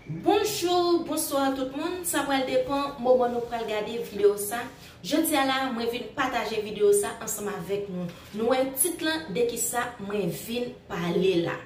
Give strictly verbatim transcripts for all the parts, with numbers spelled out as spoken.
Bonjou, bonswa tout moun. Sa pral depan moman nou pral gade videyo sa. Jodi a la, mwen vin pataje videyo sa ansanm avèk nou. Nou wè tit lan de kisa mwen vin pale la.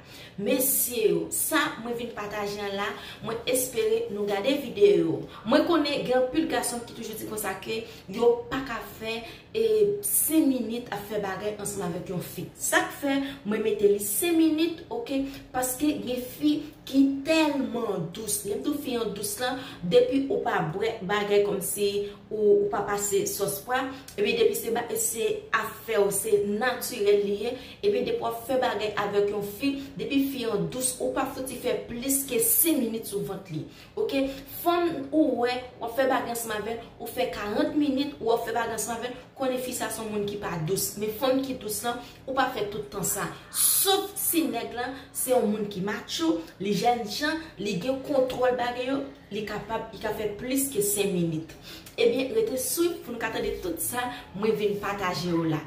Mesye yo, sa mwen vin pataje an la, mwen espere nou gade videyo. Mwen konnen gen anpil gason ki toujou di konsa ke yo pa ka fè e senk minit ap fè bagay ansanm avèk yon fi. Sa k fè mwen mete li senk minit, oke? Paske gen fi ki tèlman dous. Lè m di w fi an dous lan, depi ou pa bwè bagay kòmsi ou, ou pa pase sòs pwa, ebyen depi se ba-, se afè w, se natirèl li ye, ebyen depi w ap fè bagay avèk yon fi, depi fi an dous, ou pa fouti fè plis ke senk minit sou vant li. Oke? Fanm ou wè, w ap fè bagay ansanm avè l, ou fè karant minit, ou ap fè bagay ansanm avè l, konnen fi sa se yon moun ki pa dous. Men fanm ki dous lan, ou pa fè tout tan sa. Sof si nèg lan se yon moun ki matcho, li jènjan, li gen kontwòl bagay yo, li kapab, li ka fè plis ke senk minit. Ebyen, rete swiv pou nou ka tande tout sa mwen vin pataje yo la.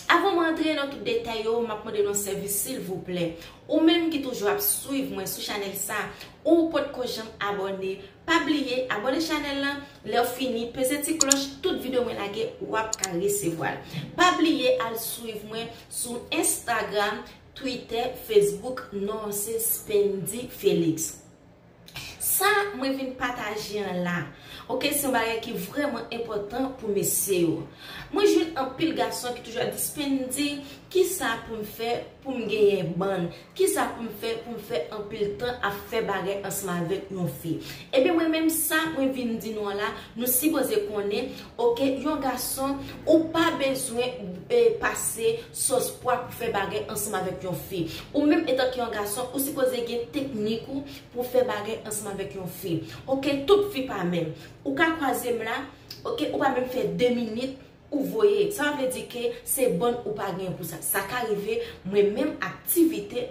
Avan mwen antre nan tout detay yo, m ap mande nou yon sèvis, silvouplè. Ou menm ki toujou ap swiv mwen sou chanèl sa, ou potko janm abòne, pa bliye abòne chanèl lan, lè w fini, peze ti klòch, tout videyo mwen lage, w ap ka resevwa l. Pa bliye al swiv mwen sou Instagram, Twitter, Facebook, non se Spendy Felix. Sa mwen vin pataje an la, oke, se yon bagay ki vrèman enpòtan pou mesye yo. Mwen jwenn anpil gason ki toujou ap di, Spendy, kisa pou m fè pou m genyen bann? Kisa pou m fè pou m fè anpil tan ap fè bagay ansanm avèk yon fi? Ebyen, mwen menm, sa mwen vin di nou an la, nou sipoze konnen, oke, yon gason, ou pa bezwen, e, pase sòs pwa pou fè bagay ansanm avèk yon fi. Ou menm, etanke yon gason, ou sipoze gen teknik ou pou fè bagay ansanm avèk yon fi. Oke, tout fi pa menm. Ou ka kwaze m la, oke, ou pa menm fè de minit, ou voye. Sa vle di ke se bann ou pa gen pou sa. Sa ka rive, mwen menm aktivite,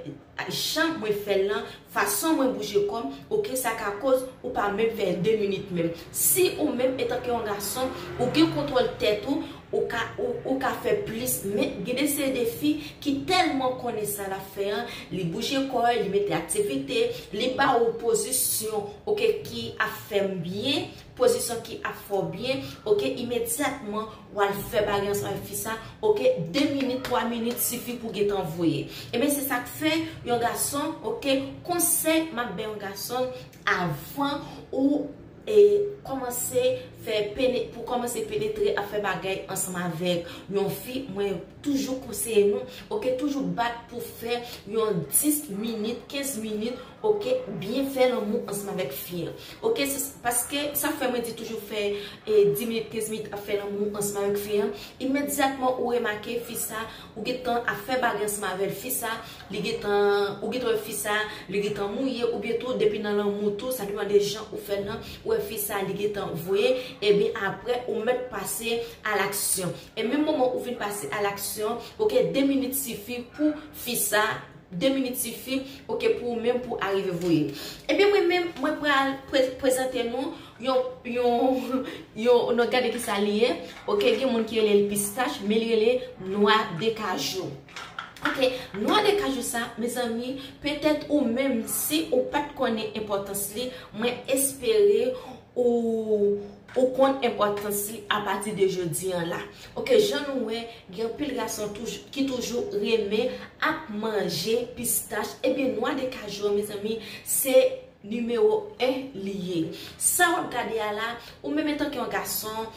jan mwen fè l lan, fason mwen bouje kò m, oke, sa ka koz ou pa menm fè de minit menm. Si ou menm, etanke yon gason, ou gen kontwòl tèt ou, ou ka, ou, ou ka fè plis, men gen de seri de fi ki tèlman konnen sa l ap fè an, li bouje kò l, li mete aktivite, li ba ou pozisyon, oke, ki ap fè m byen, pozisyon ki ap fè w byen, oke, imedyatman, w al fè bagay ansanm avèk fi sa, oke, de minit, twa minit sifi pou gentan voye. Ebyen, se sa k fè yon gason, oke, konsèy m ap bay yon gason avan ou, e, kòmanse fè pene-, pou kòmanse penetre ap fè bagay ansanm avèk yon fi, mwen toujou konseye nou, oke, toujou bat pou fè yon dis minit, kenz minit, oke, byen fè lanmou ansanm avèk fi an. Oke, se, paske sa fè mwen di toujou fè, e, dis minit, kenz minit ap fè lanmou ansanm avèk fi an. Imedyatman ou remake fi sa, ou gentan ap fè bagay ansanm avè l, fi sa, li gentan, ou gentan wè fi sa, li gentan mouye, oubyen tou, depi nan lanmou tou, sa depann de jan ou fè l lan, ou wè fi sa, li gentan voye, ebyen apre, ou mèt pase a laksyon. E menm moman ou vin pase a laksyon, oke, de minit sifi pou fi sa, de minit sifi, oke, pou ou menm pou arive voye. Ebyen, mwen menm, mwen pral pre-, prezante nou yon, yon, yon, nou gade ki sa li ye. Oke, gen moun ki rele l pistach, men li rele nwa de kajou. Oke, nwa de kajou sa, mezanmi, petèt ou menm, si ou pa t konnen enpòtans li, mwen espere ou, ou konn enpòtans li apati de jodi an la. Oke, jan nou wè, gen anpil gason touj-, ki toujou renmen ap manje pistach. Ebyen, nwa de kajou an, mezanmi, se nimewo en li ye. Sa w ap gade a la, ou menm etanke yon gason,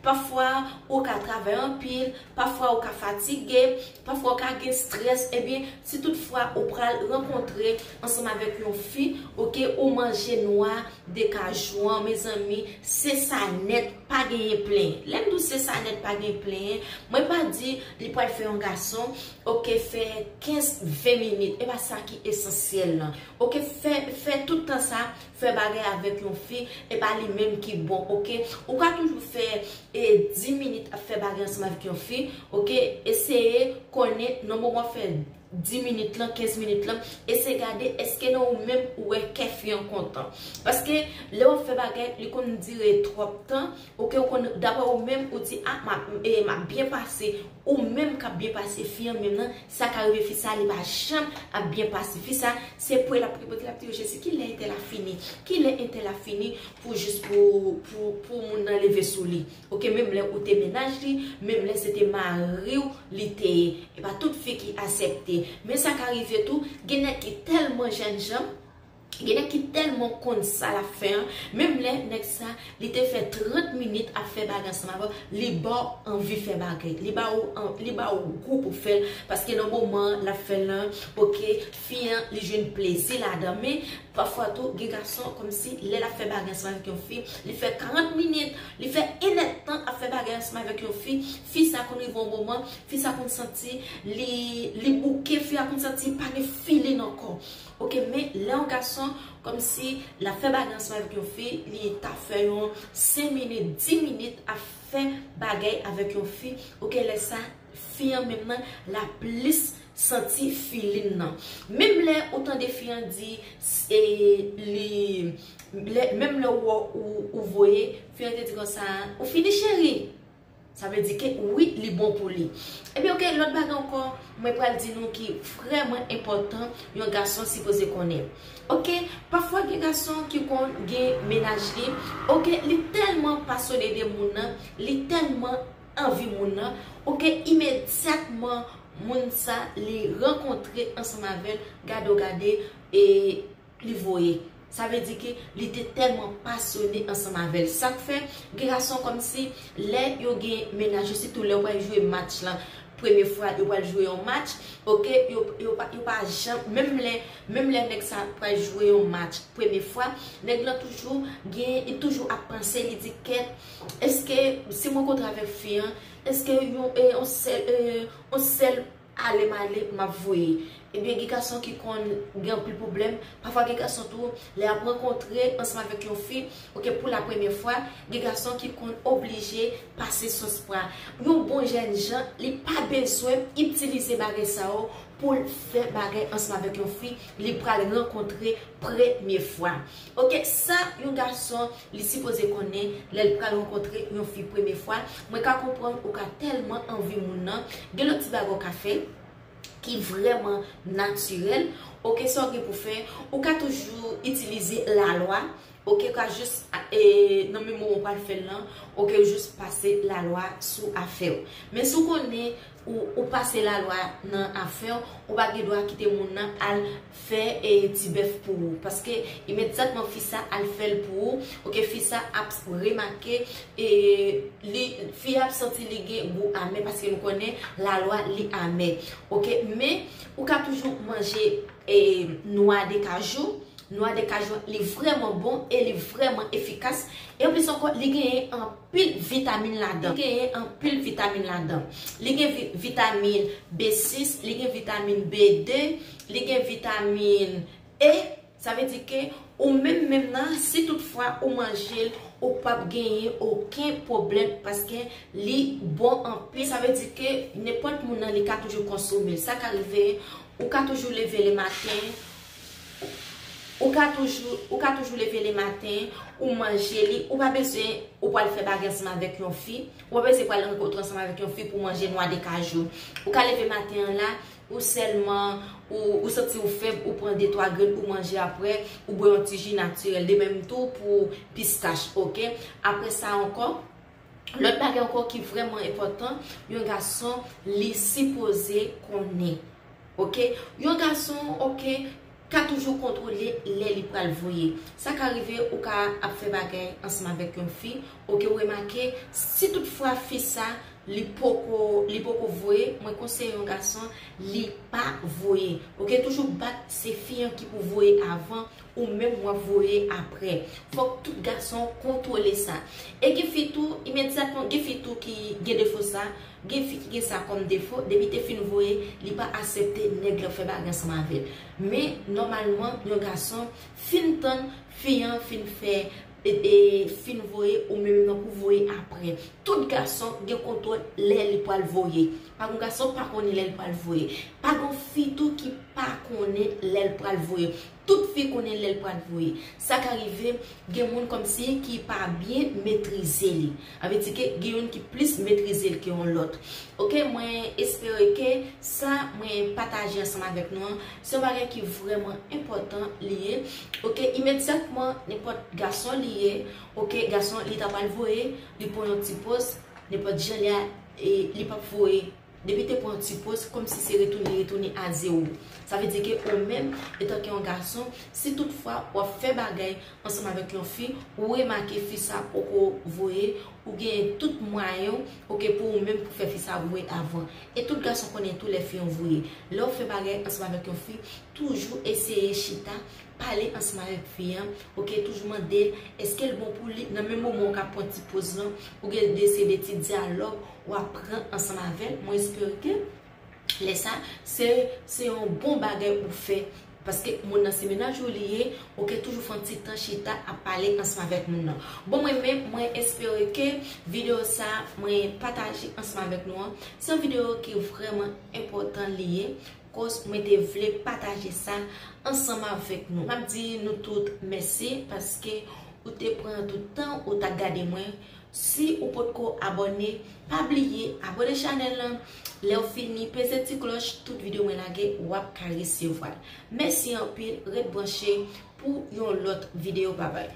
pafwa ou ka travay anpil, pafwa ou ka fatige, pafwa ou ka gen strès, ebyen, si toutfwa ou pral rankontre ansanm avèk yon fi, oke, ou manje nwa de kajou an, mezanmi, se sa nèt, pa genyen plenyen. Lè m di w se sa nèt, pa genyen plenyen, mwen pa di li pral fè yon gason, oke, fè kenz, ven minit. E pa sa ki esansyèl lan. Oke, fè, fè tout tan sa, fè bagay avèk yon fi, e pa li menm ki bon, oke? Ou ka toujou fè, e, dis minit ap fè bagay ansanm avèk yon fi, oke? Eseye konnen nan moman w ap fè dis minit lan, kenz minit lan, eseye gade èske nan ou menm ou wè kè fi an kontan. Paske lè w ap fè bagay, li konn dire twòp tan, oke, ou konn, daprè ou menm, ou di, a, m ap, e, m ap byen pase, ou menm k ap byen pase, fi an menm nan, sa ka rive fi sa, li pa janm ap byen pase. Fi sa, se pou l ap tripote, l ap di, Jezi, kilè entèl ap fini? Kilè entèl ap fini pou jis pou, pou, pou moun nan leve sou li? Oke, menm lè ou te mennaj li, menm lè se te mari w li te ye. E pa tout fi ki aksepte. Men sa ka rive tou, gen nèg ki tèlman jènjan, gen nèg ki tèlman konn sa l ap fè an, menm lè nèg sa, li te fè trant minit ap fè bagay ansanm avè w, li ba w anvi fè bagay. Li ba w an-, li ba w gou pou fè l, paske nan moman l ap fè l lan, oke, fi an, li jwenn plezi ladan. Men, pafwa tou, gen gason, kòmsi, lè l ap fè bagay ansanm avèk yon fi, li fè karant minit, li fè enèdtan ap fè bagay ansanm avèk yon fi, fi sa konn rive yon moman, fi sa konn santi li, li bouke, fi a konn santi pa gen feeling ankò. Oke, men lè yon gason, kòmsi, l ap fè bagay ansanm avèk yon fi, li ta fè yon senk minit, dis minit ap fè bagay avèk yon fi, oke, lè sa, fi an menm nan, l ap plis santi feeling nan. Menm lè ou tande fi an di, e, li, lè, menm lè ou, ou, ou voye, fi an te di konsa, ou fini cheri? Sa vle di ke wi, li bon pou li. Ebyen, oke, lòt bagay ankò, mwen pral di nou ki vrèman enpòtan, yon gason sipoze konnen. Oke, pafwa gen gason ki konn gen mennaj li, oke, li tèlman pasyone de moun nan, li tèlman anvi moun nan, oke, imedyatman moun sa li rankontre ansanm avè l, gade w gade, e li voye. Sa vle di ke li te tèlman pasyone ansanm avè l. Sa k fè, gen gason kòmsi, lè yo gen mennaj yo, sitou lè yo pral jwe match lan, premye fwa yo pral jwe yon match, oke, yo, yo pa, yo pa janm, menm lè, menm lè nèg sa pral jwe yon match premye fwa, nèg lan toujou gen, li toujou ap panse, li di, kèt, èske si mwen kontre avèk fi an, èske yon, e, yon sèl, e, yon sèl ale m ale, m ap voye. Ebyen, gen gason ki konn gen anpil pwoblèm. Pafwa, gen gason tou, lè y ap rankontre ansanm avèk yon fi, oke, pou la premyè fwa, gen gason ki konn oblije pase sòs pwa. Yon bon jènjan, li pa bezwen itilize bagay sa yo pou l fè bagay ansanm avèk yon fi li pral rankontre premye fwa. Oke, sa yon gason li sipoze konnen lè l pral rankontre yon fi premye fwa. Mwen ka konprann ou ka tèlman anvi moun nan, gen lòt ti bagay ou ka fè ki vrèman natirèl. Oke, sa w gen pou fè, ou ka toujou itilize lalwa. Oke, ou ka jis, e, nan menm moman w pral fè l lan, oke, ou jis pase lalwa sou afè w. Men si w konnen ou, ou pase lalwa nan afè w, ou pa gen dwa kite moun nan al fè, e, ti bèf pou ou. Paske imedyatman fi sa al fè l pou ou, oke, fi sa ap remake, e, li, fi a ap santi li gen gou amè, paske nou konnen lalwa li amè. Oke, men ou ka toujou manje, e, nwa de kajou. Nwa de kajou, li vrèman bon e li vrèman efikas. E anplis ankò, li genyen anpil vitamin ladan. Li genyen anpil vitamin ladan. Li gen vi-, vitamin B sis, li gen vitamin B de, li gen vitamin E. Sa vle di ke ou menm menm nan, si toutfwa ou manje l, ou p ap genyen okenn pwoblèm paske li bon anpil. Sa vle di ke nenpòt moun nan, li ka toujou konsome l. Sa ka rive, ou ka toujou leve le maten, ou ka toujou, ou ka toujou leve le maten, ou manje li, ou pa bezwen, ou pral fè bagay ansanm avèk yon fi, ou pa bezwen pral rankontre ansanm avèk yon fi pou manje nwa de kajou. Ou ka leve maten an la, ou sèlman, ou, ou santi ou fèb, ou pran de twa grenn, ou manje apre, ou bwè yon ti ji natirèl. De menm tou pou pistach, oke? Apre sa ankò, lòt bagay ankò ki vrèman enpòtan, yon gason, li sipoze konnen. Oke? Yon gason, oke, ka toujou kontwole lè li pral voye. Sa ka rive ou ka ap fè bagay ansanm avèk yon fi, oke, ou remake, si toutfwa fi sa, li poko, li poko voye, mwen konseye yon gason, li pa voye. Oke, toujou bat se fi an ki pou voye avan, ou menm w ap voye apre. Fòk tout gason kontwole sa. E gen fi tou, imedyatman, gen fi tou ki gen defo sa, gen fi ki gen sa kòm defo, depi te fin voye, li pa aksepte nèg lan fè bagay ansanm avè l. Men, nòmalman, yon gason fin tann fi an fin fè e, e, fin voye, ou menm nan pou voye apre. Tout gason gen kontwòl lè li pral voye. Pa gon gason pa konnen lè li pral voye. Pa gon fi tou ki pa konnen lè li pral voye. Tout fi konnen lè li pral voye. Sa ka rive, gen moun kòmsi ki pa byen metrize li. Sa vle di ke gen youn ki plis metrize l ke yon lòt. Oke, mwen espere ke sa mwen pataje ansanm avèk nou an, se yon bagay ki vrèman enpòtan li ye. Oke, imedyatman, nenpòt gason li ye, oke, gason li ta pral voye, li pran yon ti poz, nenpòt jan li a, e, li p ap voye. Depi te pran yon ti poz, kòmsi se retounen, retounen a zewo. Sa vle di ke ou menm, etanke yon gason, si toutfwa w ap fè bagay ansanm avèk yon fi, ou remake fi sa poko voye, ou gen tout mwayen, oke, pou ou menm pou fè fi sa voye avan. E tout gason konnen tou lè fi an voye. Lè w fè bagay ansanm avèk yon fi, toujou eseye chita, pale ansanm avèk fi an, oke, toujou mande l, èske l bon pou li, nan menm moman w ka pran ti poz lan, ou gen de se de ti dyalòg w ap pran ansanm avè l. Mwen espere ke lè sa, se, se yon bon bagay ou fè. Paske moun nan se mennaj ou li ye, oke, toujou fè yon ti tan chita ap pale ansanm avèk moun nan. Bon, mwen menm, mwen espere ke videyo sa, mwen pataje ansanm avèk nou an, se yon videyo ki vrèman enpòtan li ye. Koz mwen te vle pataje sa ansanm avèk nou. M ap di nou tout mèsi paske ou te pran tout tan ou t ap gade mwen. Si ou potko abòne, pa bliye abòne chanèl lan. Lè w fini, peze ti klòch, tout videyo mwen lage, w ap ka resevwa l. Mèsi anpil, ret branche pou yon lòt videyo. Babay.